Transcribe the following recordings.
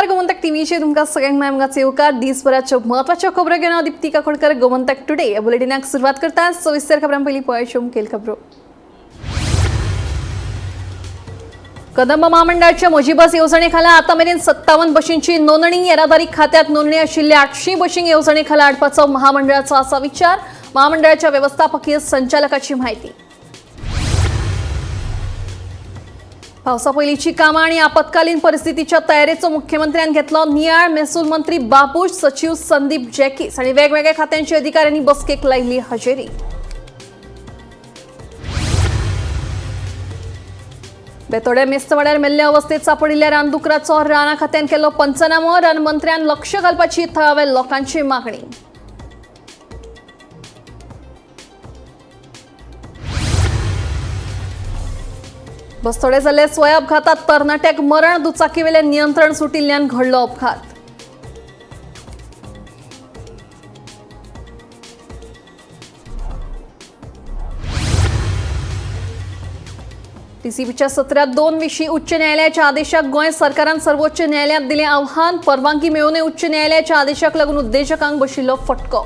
नमस्कार, गोमंतक टीव्हीचेर तुमकां सगळ्यांक माय येवकार. दिसभराच्यो म्हत्वाच्यो खबरो घेवन हांव दीप्ती काकोडकर. गोमंतक टुडे ह्या बुलेटिनाक सुरवात करता. सविस्तर खबरां पयलीं पळोवच्यो मुखेल खबरो. कदंब महामंडळाच्या म्हजी बस येवजणे खाला आता मेरेन 57 बशींची नोंदणी. येरादारी खात्यात नोंदणी आशिल्ल्या 800 बशींक येवजणे खाला हाडपाचो महामंडळाचो असा विचार. महामंडळाच्या व्यवस्थापकीय संचालकाची माहिती. पावसा पयलींची कामां आणि आपत्कालीन परिस्थितीच्या तयारेचो मुख्यमंत्र्यान घेतलो नियाळ. महसूल मंत्री बाबूश, सचिव संदीप जॅकीस आणि वेगवेगळ्या खात्यांच्या अधिकाऱ्यांनी बसकेक लायली हजेरी. बेतोड्या मेस्तवाड्यार मेल्ल्या अवस्थेत सापडिल्ल्या रानदुकराचो राना खात्यान केल्लो पंचनामो. रान मंत्र्यान लक्ष घालपाची थळाव्या लोकांची मागणी. बस्तोडे जाल्ले स्वय अपघातात तरणाट्याक मरण. दुचाकीवेलें नियंत्रण सुटिल्ल्यान घडलो अपघात. टीसीबीच्या 17-2 विशीं उच्च न्यायालयाच्या आदेशाक गोंय सरकारान सर्वोच्च न्यायालयात दिलें आव्हान. परवानगी मेळूनय उच्च न्यायालयाच्या आदेशाक लागून उद्देजकांक बशिल्लो फटको.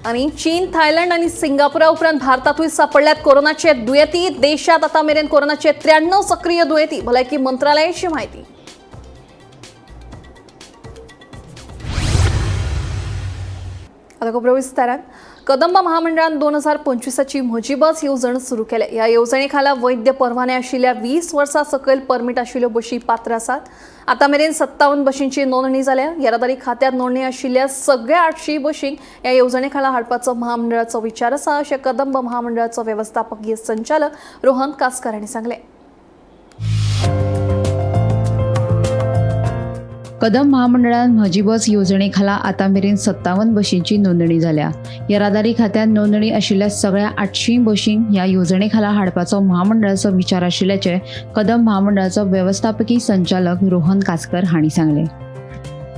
आणि चीन, थायलंड आणि सिंगापुरा उपरांत भारतातूय सापडल्यात कोरोनाचे दुयेंती. देशात आता मेरेन कोरोनाचे 93 सक्रिय दुयेंती. भलायकी मंत्रालयाची माहिती. आता खबरो विस्तारान. कदंब महामंडळान 2025ची म्हजी बस येवजण सुरू केल्या. ह्या येवजणे खाला वैद्य परवाने आशिल्ल्या 20 वर्सां सकयल परमीट आशिल्ल्यो बशी पात्र आसात. आतां मेरेन 57 बशींची नोंदणी जाल्या. येरादारी खात्यात नोंदणी आशिल्ल्या सगळ्या 800 बशींक ह्या येवजणे खाला हाडपाचो महामंडळाचो विचार आसा, अशें कदंब महामंडळाचो वेवस्थापकीय संचालक रोहन कासकर हांणी सांगलें. कदंब महामंडळान म्हजी बस येवजणे खाला आतां मेरेन 57 बशींची नोंदणी जाल्या. येरादारी खात्यात नोंदणी आशिल्ल्या सगळ्या 800 बशींक ह्या येवजणे खाला हाडपाचो महामंडळाचो विचार आशिल्ल्याचें कदंब महामंडळाचो वेवस्थापकी संचालक रोहन कासकर हांणी सांगलें.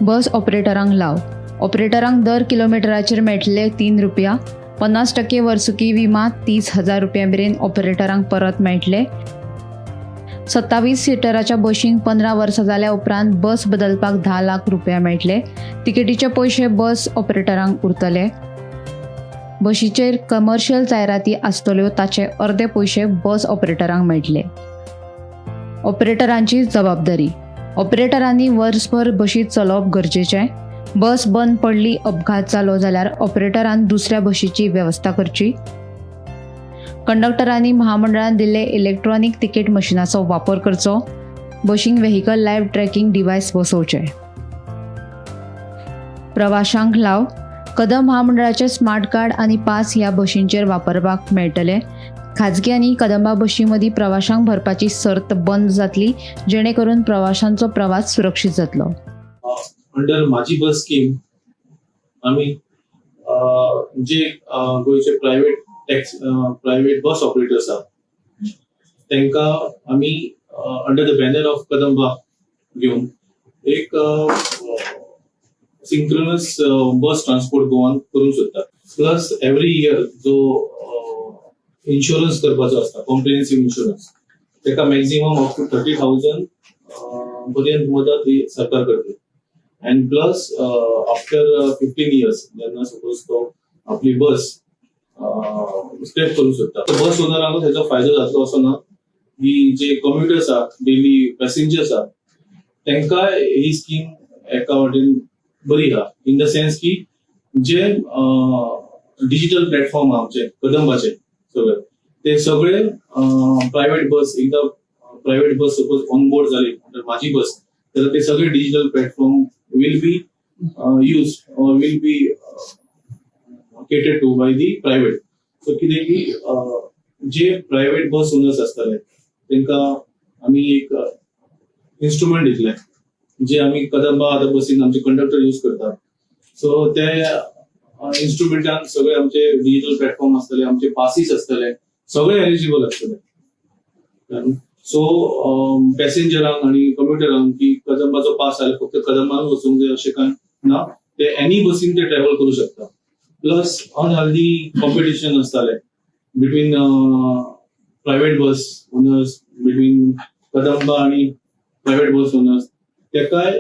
बस ऑपरेटरांक लाव. ऑपरेटरांक दर किलोमिटराचेर मेळटले 3 रुपया. 50% वर्सुकी विमा 30,000 रुपया मेरेन ऑपरेटरांक परत मेळटले. 27 सिटराच्या बशींक 15 वर्सां जाल्या उपरांत बस बदलपाक 10 लाख रुपया मेळटले. तिकेटीचे पयशे बस ऑपरेटरांक उरतले. बशीचेर कमर्शियल जायराती आसतल्यो ताचे अर्दे पयशे बस ऑपरेटरांक मेळटले. ऑपरेटरांची जबाबदारी. ऑपरेटरांनी वर्सभर बशी चलोवप गरजेचें. बस बंद पडली, अपघात जालो जाल्यार ऑपरेटरान दुसऱ्या बशीची वेवस्था करची. कंडक्टरांनी महामंडळान दिल्ले इलेक्ट्रॉनिक तिकेट मशिनाचो वापर करचो. बशींक व्हेकल लायव्ह ट्रॅकिंग डिव्हायस बसोवचें. प्रवाशांक लाव. कदंब महामंडळाचे स्मार्ट कार्ड आनी पास ह्या बशींचेर वापरपाक मेळटले. खाजगी आनी कदंबा बशी मदीं प्रवाशांक भरपाची सर्त बंद जातली, जेणे करून प्रवाशांचो प्रवास सुरक्षीत जातलो. अंडर माझी बस स्कीम आमी जे गोंयचे private tax private bus operators आसा तांकां आमी under the banner of Kadamba घेवन एक सिंक्रोनस बस ट्रान्सपोर्ट गोवान करूंक सोदतात. प्लस एवरी इयर जो इन्शुरन्स करपाचो आसता, कॉम्प्रिहेन्सीव इन्शुरन्स, ताका मॅक्झिमम अप टू 30,000 पर्यंत मदत ही सरकार करता. And plus after 15 years जेन्ना सपोज तो आपली बस स्क्रॅप करूंक सोदता, तर बस ओनरांक तेजो फायदो जातलो असो ना की जे कम्युटर्स आहा, डेली पॅसेंजर्स आहा, तांकां ही स्कीम एका वाटेन बरी आहा, इन the sense की जे डिजिटल प्लॅटफॉर्म आहा आमचे कदंबाचे सगळे, ते सगळे प्रायव्हेट बस, एकदा private bus suppose on board जाली under माझी बस जाल्यार ते सगळे digital platform will be used or will be catered to by the private. So कितें की जे प्रायव्हेट बस ओनर्स आसतले तांकां आमी एक इन्स्ट्रुमेंट दितले, जे आमी कदंबा आतां बसीन आमचे कंडक्टर यूज करतात. सो ते इन्स्ट्रुमेंटान सगळे आमचे डिजिटल प्लॅटफॉर्म आसतले, आमचे पासीस आसतले, सगळे एलिजिबल आसतले. सो पॅसेंजरांक आनी कम्युटरांक की कदंबाचो पास जाल्यार फक्त कदंबान वचूंक जाय अशें कांय ना, ते एनी बसीन ते ट्रॅव्हल करूं शकता. प्लस अनहेल्दी कॉम्पिटिशन आसतालें between private bus owners between Kadamba आणि प्रायव्हेट बस ओनर्स तेकाय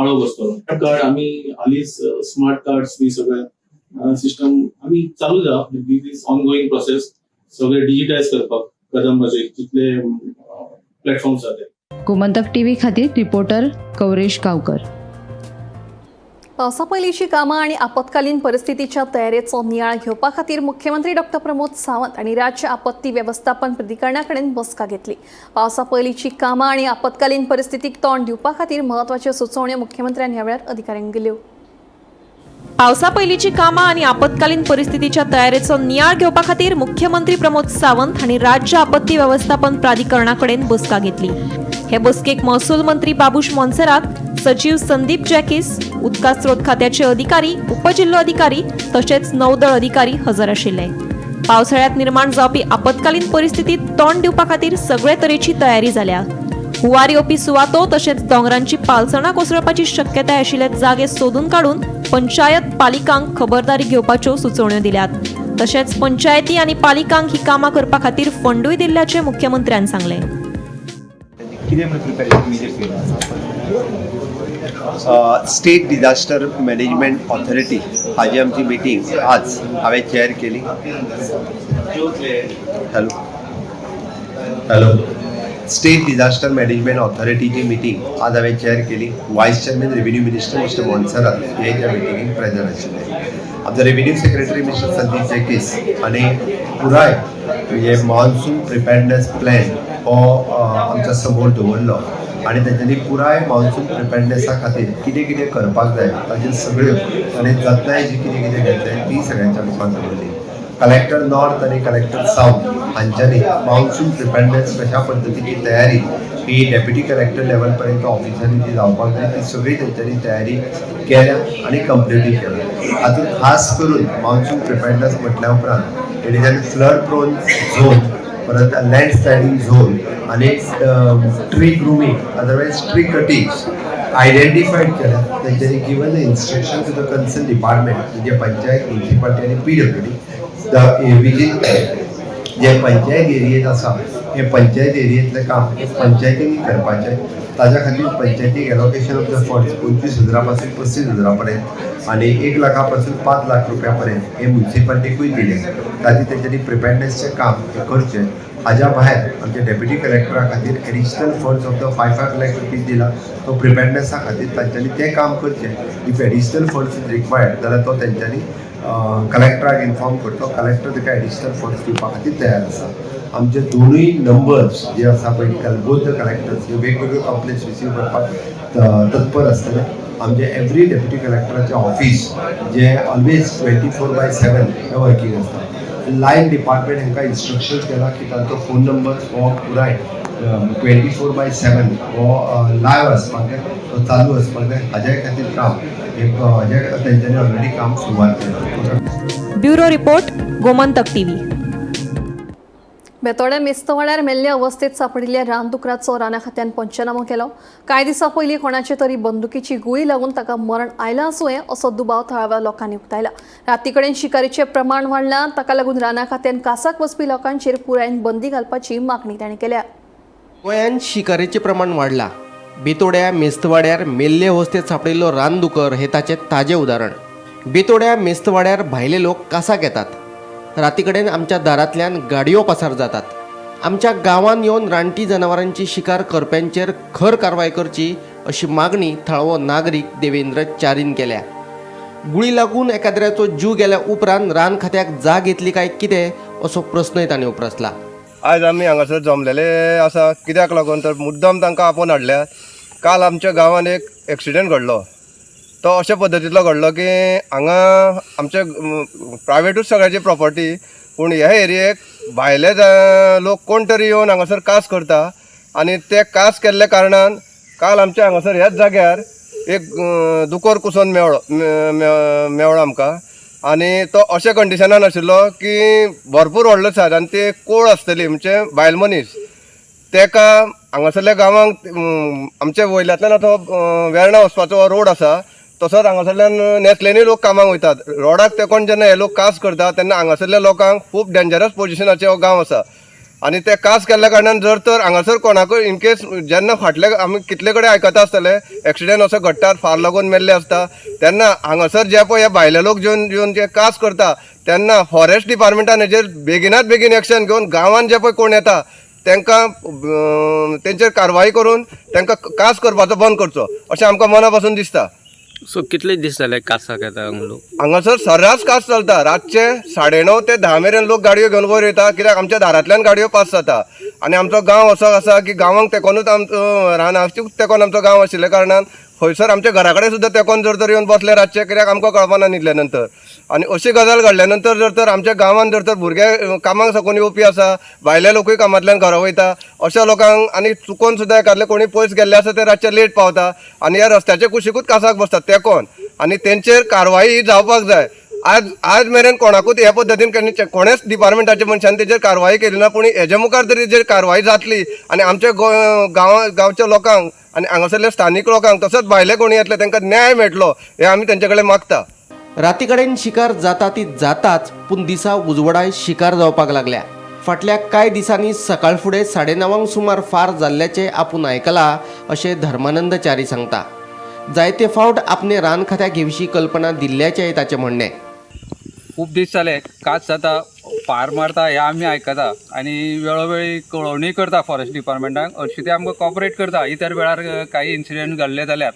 आळो बसतलो. कार्ड आमी हालींच स्मार्ट कार्ड्स बी सगळे सिस्टम आमी चालू जा, this is ongoing process, सगळे डिजिटायज करपाक कदंबाचे जितले प्लॅटफॉर्म्स आसा ते. गोमंतक टीव्ही खातीर रिपोर्टर कवरेश गांवकर. पावसा पयलींची कामां आनी आपत्कालीन परिस्थितीच्या तयारेचो नियाळ घेवपा खातीर मुख्यमंत्री डॉक्टर प्रमोद सावंत आनी राज्य आपत्ती वेवस्थापन प्राधिकरणा कडेन बसका घेतली. पावसा पयलींची कामां आनी आपत्कालीन परिस्थितीक तोंड दिवपा खातीर म्हत्वाच्यो सुचोवण्यो मुख्यमंत्र्यान ह्या वेळार अधिकाऱ्यांक दिल्यो. पावसा पयलींची कामां आनी आपत्कालीन परिस्थितीच्या तयारेचो नियाळ घेवपा खातीर मुख्यमंत्री प्रमोद सावंत हांणी राज्य आपत्ती वेवस्थापन प्राधिकरणा कडेन बसका घेतली. हे बसकेक महसूल मंत्री बाबूश मोन्सेरात, सचीव संदीप जॅकीस, उदका स्रोत खात्याचे अधिकारी, उपजिल्लोधिकारी तशेंच नौदळ अधिकारी हजर आशिल्ले. पावसाळ्यात निर्माण जावपी आपत्कालीन परिस्थितीत तोंड दिवपा खातीर सगळे तरेची तयारी जाल्या. हुंवार येवपी सुवातो तशेंच दोंगरांची पालसणां कोसळपाची शक्यताय आशिल्ले जागे सोदून काडून पंचायत पालिकांक खबरदारी घेवपाच्यो सुचोवण्यो दिल्यात. तशेंच पंचायती आनी पालिकांक ही कामां करपा खातीर फंडूय दिल्ल्याचें मुख्यमंत्र्यान सांगलें. कितें म्हणून प्रिपरेशन मेजर्स घेतला? स्टेट डिझास्टर मॅनेजमेंट ऑथॉरिटी हाजी आमची मिटींग आज हांवें चेअर केली. Hello, hello, state disaster management ऑथॉरिटीची मिटींग आज हांवें चेअर केली. Vice chairman, revenue minister mister Monserrate हे त्या मिटिंगेक प्रेझेंट आशिल्ले. आमचो revenue secretary mister Sandeep Jacques आनी पुराय म्हणजे मॉन्सून प्रिपेर्डनेस प्लॅन हो आमच्या समोर दवरलो आनी तेंच्यांनी पुराय मॉन्सून प्रिपेर्डनेसा खातीर कितें कितें करपाक जाय ताजेर सगळ्यो आनी जतनाय जी कितें कितें घेतले ती सगळ्यांच्या मुखार दवरली. कलेक्टर नॉर्थ आनी कलेक्टर साऊथ हांच्यांनी मॉन्सून प्रिपेर्डनेस कशा पद्दतीची तयारी ही डेप्युटी कलेक्टर लेवल पर्यंत ऑफिसरांनी जी जावपाक जाय ती सगळी तेंच्यांनी तयारी केल्या आनी कंप्लिटूय केल्या. हातूंत खास करून मॉन्सून प्रिपेर्डनेस म्हटल्या उपरांत it is an flood prone zone, परत लँड स्लायडींग झोन आनी tree grooming, otherwise tree cutting identified केल्या. तेंच्यांनी given the instruction to the concern department, म्हणजे पंचायत, म्युनिसिपालिटी आनी पीडब्ल्यूडी, the within जे पंचायत एरियेत आसा हे पंचायत एरियेंतलें काम हे पंचायतींनी करपाचें. ताज्या खातीर पंचायतीक एलोकेशन ऑफ the funds 25 हजरा पासून 35 हजरा पर्यंत आनी 1 लाखा पासून 5 लाख रुपया पर्यंत हे म्युनिसिपालिटीकूय दिले. ताजी तेंच्यांनी प्रिपेर्डनेसचें काम हें करचें. हाज्या भायर आमच्या डेप्युटी कलेक्टरा खातीर additional funds of the 5-5 lakh rupees दिला. तो प्रिपेर्डनेसा खातीर तांच्यांनी तें काम करचें. If additional funds is required जाल्यार तो तेंच्यांनी कलेक्टराक इन्फॉर्म करचो, कलेक्टर ताका एडिशनल फंड्स दिवपा खातीर तयार आसा. आमचे दोनूय नंबर्स जे आसा पळय, बोथ the collectors, हे वेगवेगळ्यो कंप्लेन्स रिसीव करपाक तत्पर आसतले. आमचे एवरी डेप्युटी कलेक्टराचे ऑफीस जे ऑलवेज 24/7 हे वर्कींग आसता. लायन डिपार्टमेंट हांकां इन्स्ट्रक्शन्स केला की तांचो फोन नंबर हो पुराय 24/7 हो लायव्ह आसपाक जाय, तो चालू आसपाक जाय. हाज्या खातीर काम एक हाज्या तेंच्यांनी ऑलरेडी काम सुरवात केलां. Bureau report, Gomantak TV. Betora मेस्तवाड्यार मेल्ले अवस्थेत सापडिल्ल्या रानदुकराचो राना खात्यान पंचनामो केलो. कांय दिसां पयलीं कोणाचे तरी बंदुकीची गुळी लागून ताका मरण आयलां आसूं असो दुबाव थळाव्या लोकांनी उक्तायला. राती कडेन शिकारीचें प्रमाण वाडलां, ताका लागून राना खात्यान कासाक वचपी लोकांचेर पुरायेन बंदी घालपाची मागणी तांणी केल्या. गोंयांत शिकारेचें प्रमाण वाडलां. बेतोड्या मेस्तवाड्यार मेल्ले अवस्थेत सांपडिल्लो रानदुकर हे ताचें ताजें उदाहरण. बेतोड्या मेस्तवाड्यार भायले लोक कासाक येतात. राती कडेन आमच्या दारांतल्यान गाडयो पासार जातात. आमच्या गांवांत येवन रानटी जनावरांची शिकार करप्यांचेर खर कारवाय करची अशी मागणी थळावो नागरीक देवेंद्र च्यारीन केल्या. गुळी लागून एकाद्र्याचो जीव गेल्या उपरांत रान खात्याक जाग येतली काय कितें असो प्रस्नय ताणें उप्रासला. आयज आमी हांगासर जमलेले आसा कित्याक लागून तर मुद्दम तांकां आपोवन हाडल्यात. काल आमच्या गांवांत एक एक्सिडंट घडलो. तो अशा पद्दतींतलो घडलो की हांगा आमच्या प्रायवेटूच सगळ्याची प्रॉपर्टी, पूण ह्या एरियेक भायले लोक कोण तरी येवन हांगासर कास करता आनी ते कास केल्ल्या कारणान काल आमच्या हांगासर ह्याच जाग्यार एक दुकोर कुसोन मेवळो मेवळो आमकां आनी तो अशा कंडिशनान आशिल्लो की भरपूर व्हडलो सायज आनी ते कोळ आसतली, म्हणजे बायल मनीस. तेका हांगासरल्या गांवांक आमच्या वयल्यांतल्यान आतां वेर्णा वचपाचो रोड आसा, तसोच हांगासरल्यान नेतलेनी लोक कामाक वयतात. रोडाक तेकोन जेन्ना हे लोक कास करता तेन्ना हांगासरल्या लोकांक खूब डेंजरस पोजिशनाचे हो गांव आसा. आनी ते कास केल्ल्या कारणान जर तर हांगासर कोणाकूय इनकेस जेन्ना फाटले आमी कितले कडेन आयकता आसतले एक्सिडंट असो घडटात, फार लागून मेल्ले आसता, तेन्ना हांगासर जे पळय हे भायले लोक जेवन जेवन जे कास करता तेन्ना फॉरेस्ट डिपार्टमेंटान हेजेर बेगिनात बेगीन एक्शन घेवन गांवान जे पळय कोण येता तांकां तेंचेर कारवाई करून तांकां कास करपाचो बंद करचो अशें आमकां मना पासून दिसता. सो कितले दीस जाले कासाक येता हांगा लोक? हांगासर सर्रास कास चलता. रातचे 9:30 ते 10 मेरेन लोक गाडयो घेवन वयर वयता, कित्याक आमच्या दारांतल्यान गाडयो पास जाता आनी आमचो गांव असो आसा की गांवांक तेकोनूच आमचो रानाक तेकोन आमचो गांव आशिल्ल्या कारणान खंयसर आमच्या घरा कडेन सुद्दां तेकोन जर तर येवन बसले रातचे, कित्याक आमकां कळपाना न्हिदल्या नंतर. आनी अशी गजाल घडल्या नंतर जर तर आमच्या गांवांत जर तर भुरगे कामाक साकून येवपी आसा, भायले लोकूय कामांतल्यान घरा वयता, अशा लोकांक आनी चुकोन सुद्दां एकादले कोणी पयस गेल्ले आसा ते रातचे लेट पावता आनी ह्या रस्त्याच्या कुशिकूच कासाक बसतात तेकोन आनी तेंचेर कारवाई ही जावपाक जाय. आज मेरेन कोणाकूच ह्या पद्दतीन केन्ना कोणेच डिपार्टमेंटाच्या मनशान तेजेर कारवाई केली ना, पूण हेजे मुखार तरी तेजेर कारवाई जातली आनी आमच्या गांवच्या लोकांक आनी हांगासरल्या स्थानीक लोकांक तसोच भायले कोणी येतले तांकां न्याय मेळटलो हें आमी तेंचे कडेन मागता. राती कडेन शिकार जाता ती जाताच, पूण दिसा उजवडाय शिकार जावपाक लागल्या. फाटल्या कांय दिसांनी सकाळ फुडें 9:30 सुमार फार जाल्ल्याचें आपूण आयकलां अशें धर्मानंद च्यारी सांगता. जायते फावट आपणे रान खात्याक हे विशीं कल्पना दिल्ल्याचेंय ताचें म्हणणें. खूब दीस जाले कास जाता, फार मारता हें आमी आयकता आनी वेळोवेळी कळोवणी करता फॉरेस्ट डिपार्टमेंटाक, हरशीं ते आमकां कॉपरेट करता इतर वेळार काही इन्सिडंट घडले जाल्यार.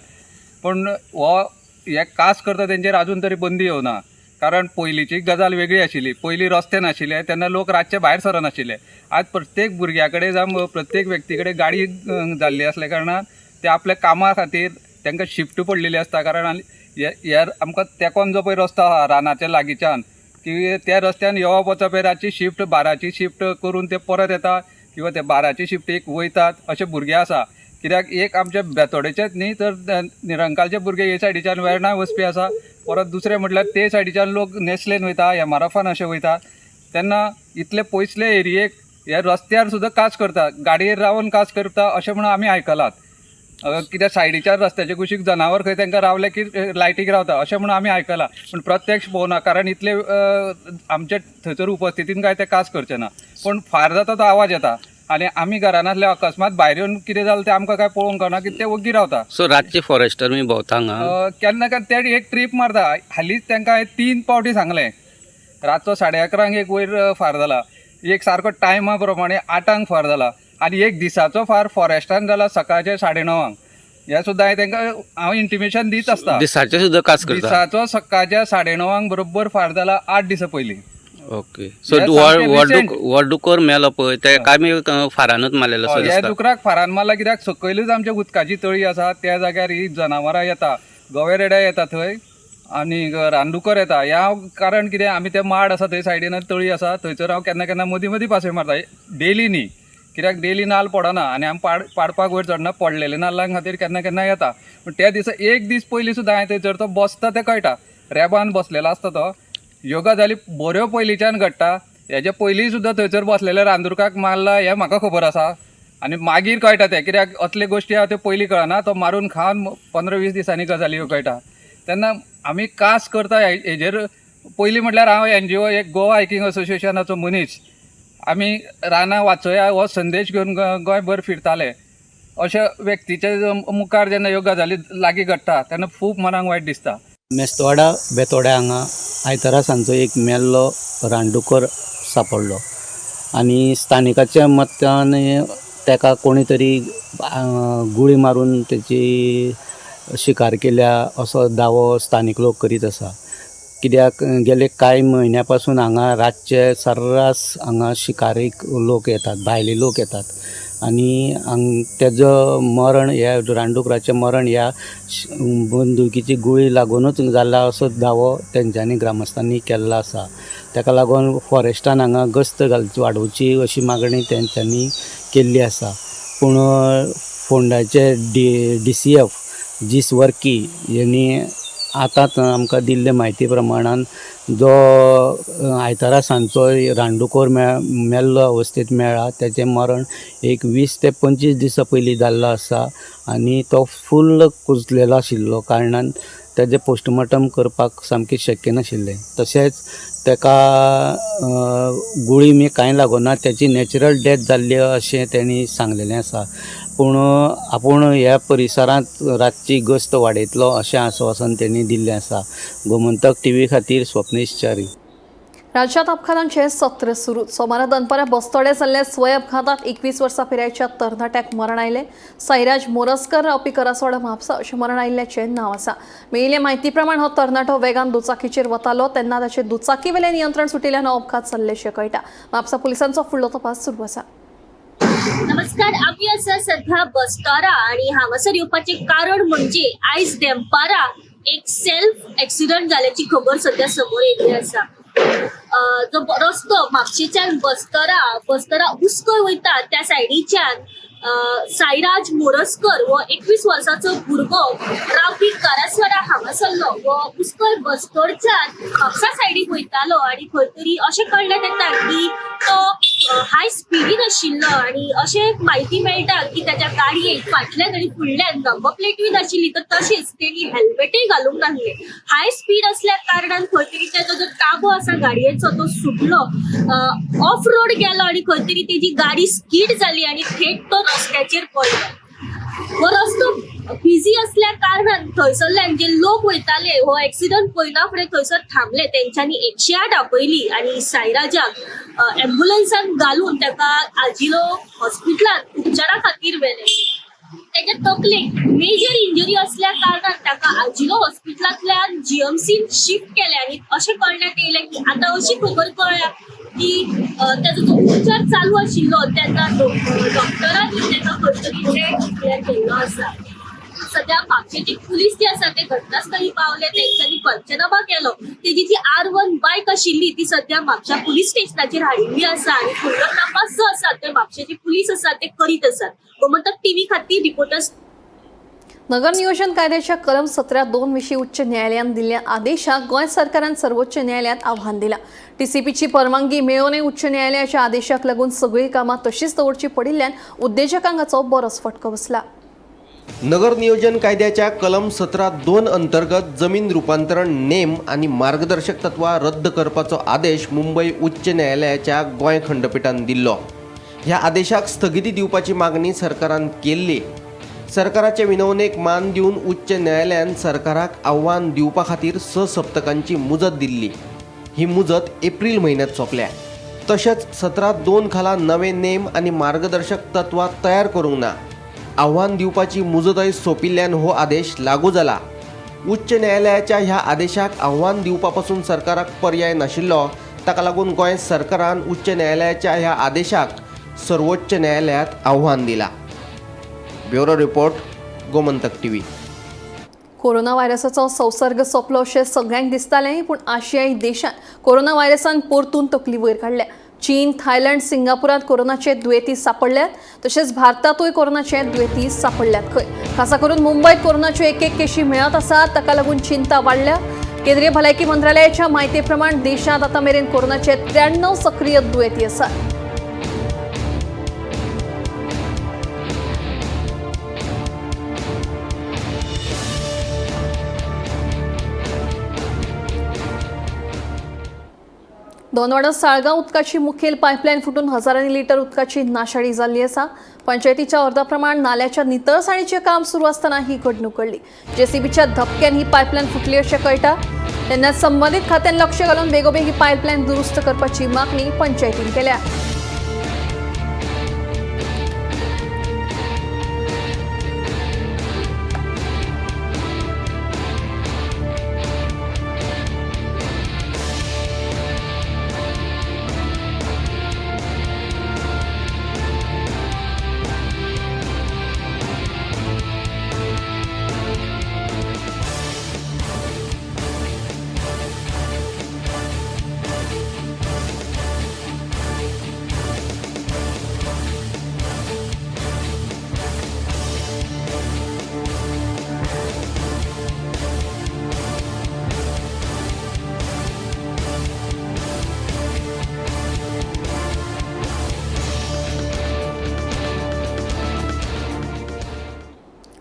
पूण हो हे कास करता तेंचेर आजून तरी बंदी येवना, कारण पयलींची गजाल वेगळी आशिल्ली. पयलीं रस्ते नाशिल्ले तेन्ना लोक रातचे भायर सरनाशिल्ले. आज प्रत्येक भुरग्या कडेन जावं प्रत्येक व्यक्ती कडेन गाडी जाल्ली आसल्या कारणान ते आपल्या कामा खातीर तांकां शिफ्ट पडलेली आसता. कारण हे आमकां तेकोन जो पळय रस्तो आहा रानाच्या लागींच्यान की त्या रस्त्यान येवप वचप रातची शिफ्ट 12ची शिफ्ट करून ते परत येता किंवा ते 12ची शिफ्टीक वयतात अशे भुरगे आसा. कित्याक एक आमच्या बेतोडेचेच न्ही तर निरंकालचे भुरगे हे सायडीच्यान वेर्णा वचपी आसा, परत दुसरें म्हटल्यार ते सायडीच्यान लोक नेसलेन वयता, एमआरएफान अशें वयता. तेन्ना इतले पयसले एरियेक ह्या रस्त्यार सुद्दां कास करता, गाडयेर रावन कास करता अशें म्हणून आमी आयकलात. कित्याक सायडीच्या रस्त्याच्या कुशीक जनावर खंय तांकां रावले की लायटीक रावता अशें म्हणून आमी आयकलां, पूण प्रत्यक्ष पळोवना कारण इतले आमचे थंयसर उपस्थितीन काय ते कास करचे ना. पूण फार जाता तो आवाज येता आनी आमी घरान आसल्या अकस्मात भायर येवन कितें जालें तें आमकां काय पळोवंक कळना की ते वग्गी रावता. सो रातचे फॉरेस्टर मी भोंवता हांगा? केन्ना केन्ना ते एक ट्रीप मारता. हालींच तांकां हांवें 3 पावटी सांगलें, रातचो 11:30 एक वयर फार जाला, एक सारको टायमा प्रमाणे 8 फार जाला आनी एक दिसाचो फार फॉरेस्टान जाला सकाळचे 9:30. हें सुद्दां हांवें तांकां हांव इंटिमेशन दीत आसता. दिसाचे सुद्दां कास करता? दिसाचो सकाळच्या 9:30 बरोबर फार जाला 8 दिसां पयलीं. ओके, सो हे सामकें recent. हो डुकर मेलो पळय ते काय मी फारानूच मारलेलो असो ह्या दिसता. दुकराक फारान मारला कित्याक सकयलूच आमच्या उदकाची तळी आसा त्या जाग्यार ही जनावरां येता, गवे रेडे येता थंय आनी रानडुकर येता. ह्या कारण कितें आमी ते माड आसा थंय सायडीन तळी आसा थंयसर हांव केन्ना केन्ना मदीं मदीं पासय मारता, डेली न्ही कित्याक डेली नाल्ल पडना आनी आमी पाडपाक वयर चडना, पडलेले नाल्लां खातीर केन्ना केन्ना येता. पूण त्या दिसा एक दीस पयलीं सुद्दां हांवें थंयसर तो बसता तें कळटा, रेबान बसलेलो आसता तो. ह्यो गजाली बऱ्यो पयलींच्यान घडटा. हेजे पयलीं सुद्दां थंयसर बसलेल्या रानदुरकाक मारला हें म्हाका खबर आसा आनी मागीर कळटा तें, कित्याक असले गोश्टी आहा त्यो पयलीं कळना, तो मारून खावन 15-20 दिसांनी गजाली ह्यो कळटा. तेन्ना आमी कास करता हेजेर पयलीं म्हटल्यार हांव एनजीओ एक गोवा हायकींग असोसिएशनाचो मनीस, आमी रानां वाचोया हो संदेश घेवन गोंयभर फिरताले. अशा व्यक्तीच्या मुखार जेन्ना ह्यो गजाली लागीं घडटा तेन्ना खूब मनाक वायट दिसता. मेस्तवाडा बेतोड्या हांगा आयतारा सांजचो एक मेल्लो रानडुकर सांपडलो आनी स्थानिकाच्या मत्तान ताका कोणी तरी गुळी मारून तेची शिकार केल्या असो दावो स्थानीक लोक करीत आसा. कित्याक गेले कांय म्हयन्या पासून हांगा रातचे सर्रास हांगा शिकारीक लोक येतात, भायले लोक येतात आनी हांग तेजो मरण ह्या रानडुकराचें मरण ह्या बंदुकीची गुळी लागुनूच जाला असो दावो तेंच्यांनी ग्रामस्थांनी केल्लो आसा. ताका लागून फॉरेस्टान हांगा गस्त घालची वाडोवची अशी मागणी तेंच्यांनी केल्ली आसा. पूण फोंडाचे DCF जीस वर्की यांनी आतांच आमकां दिल्ले म्हायती प्रमाणान जो आयतारा सांजचो रानडुकर मेल्लो अवस्थेंत मेळ्ळा. तेचें मरण एक 20 ते 25 दिसां पयलीं जाल्लो आसा आनी तो फुल्ल कुजलेलो आशिल्लो कारणान तेजें पोस्टमॉर्टम करपाक सामकें शक्य नाशिल्लें. तशेंच तेका गुळी बी कांय लागना, तेची नॅचरल डेथ जाल्ली अशें तेणी सांगलेलें आसा. पूण आपूण ह्या परिसरांत रातची गस्त वाडयतलो अशें आस्वासन तेणी दिल्लें आसा. गोमंतक टीव्ही खातीर स्वप्नेश च्यारी. राज्यात अपघातांचे सत्र सुरू. सोमारा दनपारा बस्तोडे जाल्ल्या स्वय अपघातात 21 वर्सां पिरायेच्या तरणाट्याक मरण आयलें. साईराज मोरजकर रावपी करासवाडा म्हापसा अशें मरण आयिल्ल्याचें नांव आसा. मेळिल्ले म्हायती प्रमाण हो तरणाटो वेगान दुचाकीचेर वतालो तेन्ना ताचें दुचाकीवेलें नियंत्रण सुटिल्ल्यान हो अपघात जाल्ल्याचें कळटा. म्हापसा पुलिसांचो फुडलो तपास सुरू आसा. नमस्कार, आमी आसा सध्या बस्तोरा आनी हांगासर येवपाचें कारण म्हणजे आयज देंपारा एक सेल्फ एक्सिडंट जाल्याची खबर सध्या समोर येयल्ली आसा. जो रस्तो म्हापशेच्यान बस्तोरा उसकय वयता त्या सायडीच्यान साईराज मोरजकर हो 21 वर्साचो भुरगो रावपी करासवाडा हांगासरलो हो उसकय बस्तोरच्यान म्हापसा सायडीक वयतालो आनी खंय तरी अशें कळण्यात येता की तो हाय स्पिडीन आशिल्लो आनी अशें म्हायती मेळटा की ताच्या गाडयेक फाटल्यान आनी फुडल्यान नंबर प्लेटूय नाशिल्ली, तर तशेंच तेणी हेल्मेटूय घालूंक नासलें. हाय स्पीड असल्या कारणान खंय तरी ताचो जो ताबो आसा गाडयेचो तो सुटलो, ऑफ रोड गेलो आनी खंय तरी तेजी गाडी स्कीड जाली आनी थेट तो रस्त्याचेर पडलो. हो रस्तो बिजी असल्या कारणान थंयसरल्यान जे लोक वयताले हो एक्सिडंट पळयना फुडें थंयसर थांबले, तेंच्यांनी 108 आपयली आनी साईराजाक एम्बुलन्सान घालून ताका आजिलो हॉस्पिटलांत उपचारा खातीर व्हेलें. तेच्या तकलेक मेजर इंजरी असल्या कारणान ताका आजिलो हॉस्पिटलांतल्यान जीएमसीन शिफ्ट केलें आनी अशें कळण्यात येयलें की आतां अशी खबर कळ्ळ्या की ताचो जो उपचार चालू आशिल्लो तेन्ना डॉक्टरांनी ताका खंय तरी डेथ डिक्लेअर केल्लो आसा. सध्या म्हापशेचे पुलीस जे आसा ते घटनास्थळी पावले, तेंच्यांनी पंचनामा केलो. तेजी जी R1 बायक आशिल्ली ती सध्या म्हापशा पुलीस स्टेशनाचेर हाडिल्ली आसा आनी फुडलो तपास जो आसा ते म्हापशेचे पुलीस आसा ते करीत आसात. गोमंतक टीव्ही खातीर रिपोर्टर्स. नगर नियोजन कायद्याच्या कलम 17(2) विशीं उच्च न्यायालयान दिल्ल्या आदेशाक गोंय सरकारान सर्वोच्च न्यायालयात आव्हान दिलां. टीसीपीची परवानगी मेळोवनय उच्च न्यायालयाच्या आदेशाक लागून सगळीं कामां तशीच दवरची पडिल्ल्यान उद्देजकांक हाचो बरोच फटको बसला. नगर नियोजन कायद्याच्या कलम 17(2) अंतर्गत जमीन रुपांतरण नेम आनी मार्गदर्शक तत्वां रद्द करपाचो आदेश मुंबय उच्च न्यायालयाच्या गोंय खंडपिठान दिल्लो. ह्या आदेशाक स्थगिती दिवपाची मागणी सरकारान केल्ली. सरकाराचे विनवणेक मान दिवन उच्च न्यायालयान सरकाराक आव्हान दिवपा खातीर 6 सप्तकांची मुजत दिल्ली. ही मुजत एप्रील म्हयन्यांत सोंपल्या. तशेंच 17(2) खाला नवे नेम आनी मार्गदर्शक तत्वां तयार करूंक ना. आव्हान दिवपाची मुजतय सोंपिल्ल्यान हो आदेश लागू जाला. उच्च न्यायालयाच्या ह्या आदेशाक आव्हान दिवपा पसून सरकाराक पर्याय नाशिल्लो. ताका लागून गोंय सरकारान उच्च न्यायालयाच्या ह्या आदेशाक सर्वोच्च न्यायालयांत आव्हान दिलां. Bureau report, Gomantak TV. Corona व्हायरसाचो संसर्ग सोंपलो अशें सगळ्यांक दिसतालें, पूण आशियाई देशांत कोरोना व्हायरसान परतून तकली वयर काडल्या. चीन, थायलंड, सिंगापुरांत कोरोनाचे दुयेंती सापडल्यात, तशेंच भारतांतूय कोरोनाचे दुयेंती सापडल्यात खंय. खासा करून मुंबयत कोरोनाच्यो एक एक केशी मेळत आसात, ताका लागून चिंता वाडल्या. केंद्रीय भलायकी मंत्रालयाच्या म्हायती प्रमाण देशांत आतां मेरेन कोरोनाचे 93 सक्रीय दुयेंती आसात. दोनवाडा साळगांव उदकाची मुखेल पायपलायन फुटून हजारांनी लिटर उदकाची नाशाडी जाल्ली आसा. पंचायतीच्या अर्दा प्रमाण नाल्याच्या नितळसाणीचें काम सुरू आसतना ही घडणूक घडली. जेसीबीच्या धपक्यान ही पायपलायन फुटली अशें कळटा. तेन्ना संबंदीत खात्यान लक्ष घालून बेगोबेग ही पायपलायन दुरुस्त करपाची मागणी पंचायतीन केल्या.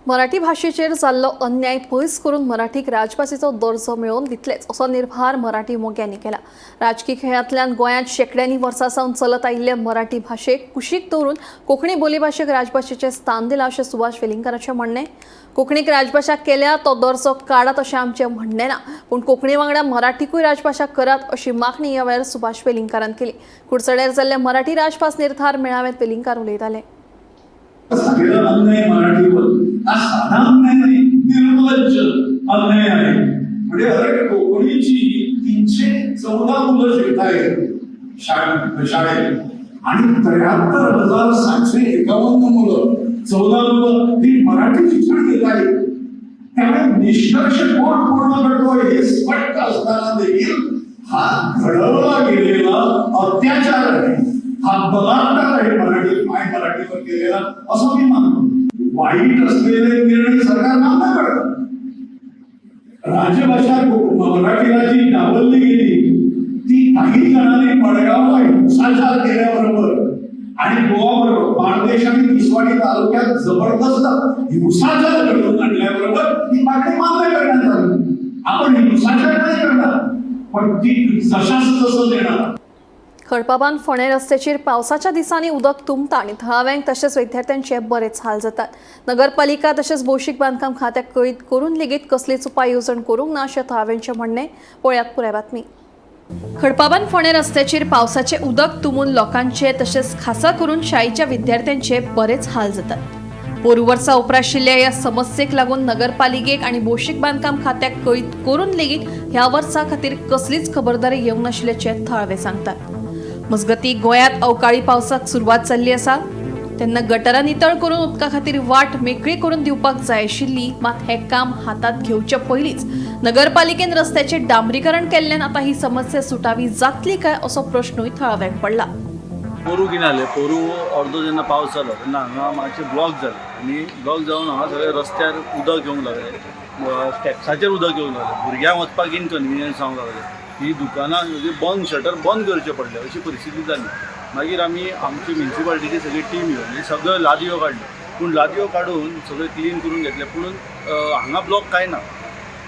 मराठी भाशेचेर जाल्लो अन्याय पयस करून मराठीक राजभाशेचो दर्जो मेळोवन दितलेच असो निर्भार मराठी मोग्यांनी केला. राजकी खेळांतल्यान गोंयांत शेंकड्यांनी वर्सां सावन चलत आयिल्ले मराठी भाशेक कुशीक दवरून कोंकणी बोलीभाशेक राजभाशेचें स्थान दिलां अशें सुभाष वेलिंगकाराचें म्हणणें. कोंकणीक राजभाशा केल्या तो दर्जो काडात अशें आमचें म्हणणें ना, पूण कोंकणी वांगडा मराठीकूय राजभाशा करात अशी मागणी ह्या वेळार सुभाष वेलिंगकारान केली. कुडचड्यार जाल्ल्या मराठी राजभास निर्धार मेळाव्यांत वेलिंगकार उलयताले. झालेला अन्याय मराठीवर हा साधा अन्याय नाही, निर्लज्ज अन्याय आहे. म्हणजे अरे कोकणीची 314 मुलं शिकतायत शाळेत आणि 73,751 मुलं, 14 मुलं ही मराठी शिक्षण घेत आहेत. त्यामुळे निष्कर्ष कोण पूर्ण करतोय हे स्पष्ट असताना देखील हा घडवला गेलेला अत्याचार आहे, हा बलात्कार आहे मराठी माय मराठीवर केलेला असं मी मानतो. वाईट असलेले निर्णय सरकार मान्य करतं. राजभाषा मराठीला जी डावलली गेली ती काही जणांनी मडगावला हिंसाचार केल्याबरोबर आणि गोवाबरोबर बाणदेश आणि तिसवाडी तालुक्यात जबरदस्त हिंसाचार घडवून आणल्याबरोबर ही मागणी मान्य करण्यात आली. आपण हिंसाचार नाही करणार, पण ती जशास तसं देणार. खडपाबान फोंडें रस्त्याचेर पावसाच्या दिसांनी उदक तुंबता आनी थळाव्यांक तशेंच विद्यार्थ्यांचे बरेच हाल जातात. नगरपालिका तशेंच भौशीक बांदकाम खात्याक कळीत करून लेगीत कसलीच उपाय येवजण करूंक ना अशें थळाव्यांचें म्हणणें. पळयात पुराय बातमी. खडपाबान फोंडें रस्त्याचेर पावसाचें उदक तुंबून लोकांचे तशेंच खासा करून शाळेच्या विद्यार्थ्यांचे बरेच हाल जातात. पोरू वर्सा उपराशिल्ल्या ह्या समस्येक लागून नगरपालिकेक आनी भौशीक बांदकाम खात्याक कळीत करून लेगीत ह्या वर्सा खातीर कसलीच खबरदारी घेवंक नाशिल्ल्याचें थळावे सांगतात. मजगतीं गोंयांत अवकाळी पावसाक सुरवात जाल्ली आसा तेन्ना गटरां नितळ करून उदका खातीर वाट मेकळी करून दिवपाक जाय आशिल्ली, मात हें काम हातांत घेवचे पयलींच नगरपालिकेन रस्त्याचें डांबरीकरण केल्ल्यान आतां ही समस्या सुटावी जातली काय असो प्रश्नूय थळाव्यांक पडला. पोरू कितें जालें, पोरू अर्दो जेन्ना पावस जालो तेन्ना हांगा मातशें ब्लॉक जालें आनी ब्लॉक जावन हांगा सगळे रस्त्यार उदक येवंक लागलें, स्टेप्साचेर उदक येवंक लागलें, भुरग्यांक वचपाक इनकन्विनियन्स जावंक लागलें, ही दुकानां बंद शटर बंद करचें पडलें अशी परिस्थिती जाली. मागीर आमी आमची म्युनिसिपालिटीची सगळी टीम येवन हे सगळ्यो लादयो काडल्यो, पूण लादयो काडून सगळें क्लीन करून घेतलें, पूण हांगा ब्लॉक कांय ना,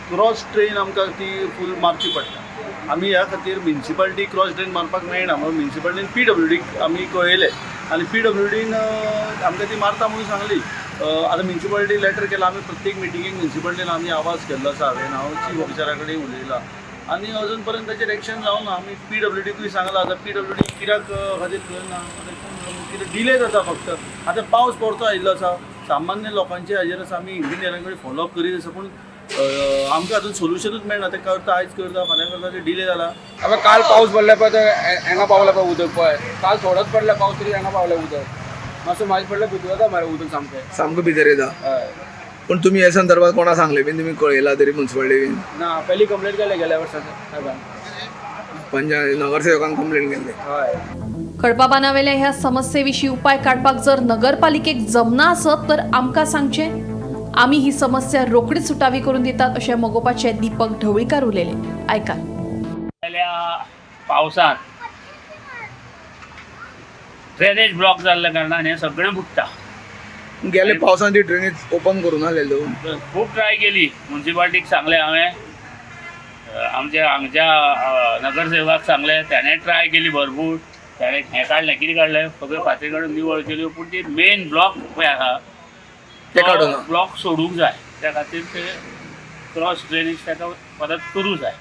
क्रॉस ड्रेन आमकां ती फूल मारची पडटा. आमी ह्या खातीर म्युनिसिपालिटी क्रॉस ड्रेन मारपाक मेळना म्हणून म्युनिसिपालिटीन पी डब्ल्यू डीक आमी कळयलें आनी पी डब्ल्यू डीन आमकां ती मारता म्हणून सांगली. आतां म्युनिसिपालिटी लेटर केला, आमी प्रत्येक मिटिंगेक म्युनिसिपालिटीन आमी आवाज केल्लो आसा, हांवें हांव चीफ ऑफिसरा कडेन उलयलां आनी अजून पर्यंत ताचेर एक्शन जावंक ना. आमी पी डब्ल्यू डीकूय सांगलां, आतां पी डब्ल्यू डी कित्याक खातीर करना, कितें डिले जाता फक्त. आतां पावस परतो आयिल्लो आसा, सामान्य लोकांचे हाजेर आसा, आमी इंजिनियरां कडेन फॉलोअप करीत आसा, पूण आमकां अजून सोल्युशनूच मेळना. ते करता, आयज करता, फाल्यां करता, ते डिले जाला. आतां काल पावस पडले पळय, ते हांगा पावला पळय उदक पळय, काल थोडोच पडला पावस तरी हांगा पावलें उदक, मातसो म्हाजे पडले भितर वता मरे उदक सामकें सामकें भितर येता. हय. पूण तुमी हे संदर्भात कोणा सांगलें बीन, तुमी कळयलां तरी मुन्सिपालिटी बीन? ना, पयलीं कंप्लेन केलें गेल्या वर्सा साहेबान. पंचायत नगरसेवकांक कंप्लेन केल्ली? हय. खडपाबानावेल्या ह्या समस्ये विशीं उपाय काडपाक जर नगरपालिकेक जमना आसत तर आमकां सांगचें, आमी ही समस्या रोखडीच सुटावी करून दितात अशें मगोपाचे दीपक ढवळीकार उलयले. आयकात. गेल्या पावसांत ड्रेनेज ब्लॉक जाल्ल्या कारणान हें सगळें बुडटा. गेले पावसान ती ड्रेनेज ओपन करून आसलेलो. खूब ट्राय केली, म्युनिसिपालिटीक सांगलें हांवें, आमच्या हांगच्या नगरसेवकाक सांगलें, ताणें ट्राय केली भरपूर, ताणें हें काडलें, कितें काडलें, सगळ्यो फातरी काडून निवळ केल्यो, पूण ती मेन ब्लॉक पळय आहा ते काडूंक ना. ब्लॉक सोडूंक जाय, त्या खातीर ते क्रॉस ड्रेनेज ताका परत करूं जाय.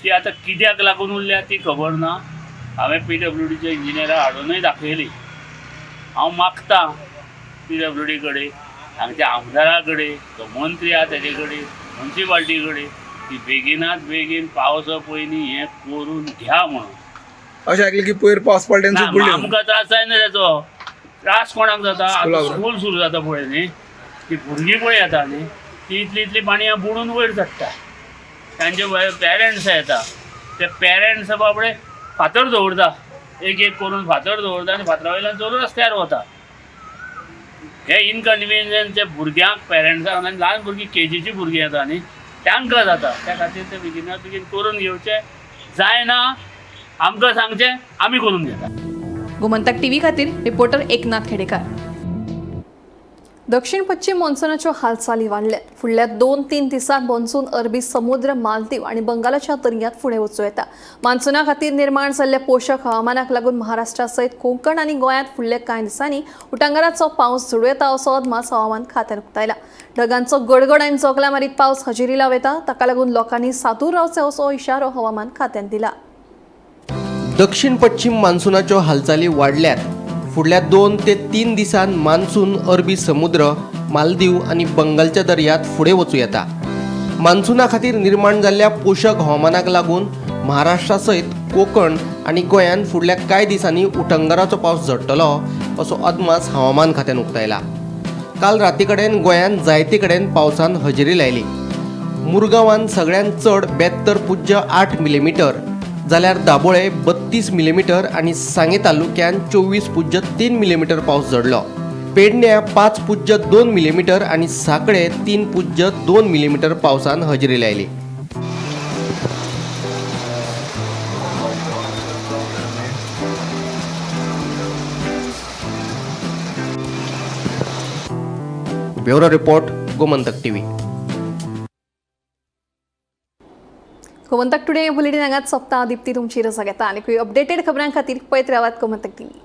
ती आतां कित्याक लागून उरल्या ती खबर ना. हांवें पी डब्ल्यू डीच्या इंजिनियराक हाडूनय दाखयली. हांव मागतां पी डब्ल्यू डी कडेन, हांगच्या आमदारा कडेन, तो मंत्री आहा तेजे कडेन, म्युनिसिपालिटी कडेन की बेगिनात बेगीन पावसा पयलीं हें करून घ्या म्हणून. अशें आयकलें की पयर पावस पडटा ना, तेन्ना बुडले. आमकां त्रास जायना तेचो, त्रास कोणाक जाता? आतां स्कुलाक. स्कूल सुरू जाता पळय न्ही, ती भुरगीं पळय येता न्ही, ती इतली इतली पाणयां बुडून वयर चडटा, तांचे पेरंट्स येता, ते पेरंट्स बाबडे फातर दवरता, एक एक करून फातर दवरता आनी फातरा वयल्यान चलून रस्त्यार वता. हे इनकन्विनियन्स ते भुरग्यांक, पेरंट्सांक, आनी ल्हान भुरगीं केजीची भुरगीं येता न्ही तांकां जाता. त्या खातीर ते बेगिनात बेगीन करून घेवचें, जायना आमकां सांगचें, आमी करून घेता. गोमंतक टीव्ही खातीर रिपोर्टर एकनाथ खेडेकार. दक्षिण पश्चिम मॉन्सूनाच्यो हालचाली वाडल्यात. फुडल्या 2-3 दिसांत मॉन्सून अरबी समुद्र, मालदीव आनी बंगालाच्या दर्यांत फुडें वचूं येता. मान्सूना खातीर निर्माण जाल्ल्या पोशक हवामानाक लागून महाराष्ट्रा सयत कोंकण आनी गोंयांत फुडल्या कांय दिसांनी उटांगाराचो पावस झडूं येता असो अदमास हवामान खात्यान उक्तायला. ढगांचो गडगड आनी जोगलां मारीत पावस हजेरी लावं येता. ताका लागून लोकांनी सादूर रावचें असो इशारो हवामान खात्यान दिला. दक्षिण पश्चिम मान्सूनाच्यो हालचाली वाडल्यात. फुडल्या 2 ते 3 दिसांत मान्सून अरबी समुद्र, मालदीव आनी बंगालच्या दर्यांत फुडें वचूं येता. मान्सूना खातीर निर्माण जाल्ल्या पोशक हवामानाक लागून महाराष्ट्रा सयत कोंकण आनी गोंयांत फुडल्या कांय दिसांनी उटंगाराचो पावस झडटलो असो अदमास हवामान खात्यान उक्तायला. काल राती कडेन गोंयांत जायते कडेन पावसान हजेरी लायली. मुरगांवान सगळ्यांत चड 72.8 मिलीमिटर जाल्यार दाबोळे 32 मिलीमिटर आनी सांगे तालुक्यांत 24.3 मिलीमिटर पावस झडलो. पेडण्या 5.2 मिलीमिटर आनी साकळे 3.2 मिलीमिटर पावसान हजेरी लायली. Bureau report, Gomantak TV. Gomantak today bulletin हांगाच सोंपता. दीप्ती तुमची रजा घेता आनी अपडेटेड खबरां खातीर पळयत रावात गोमंतक टीव्ही.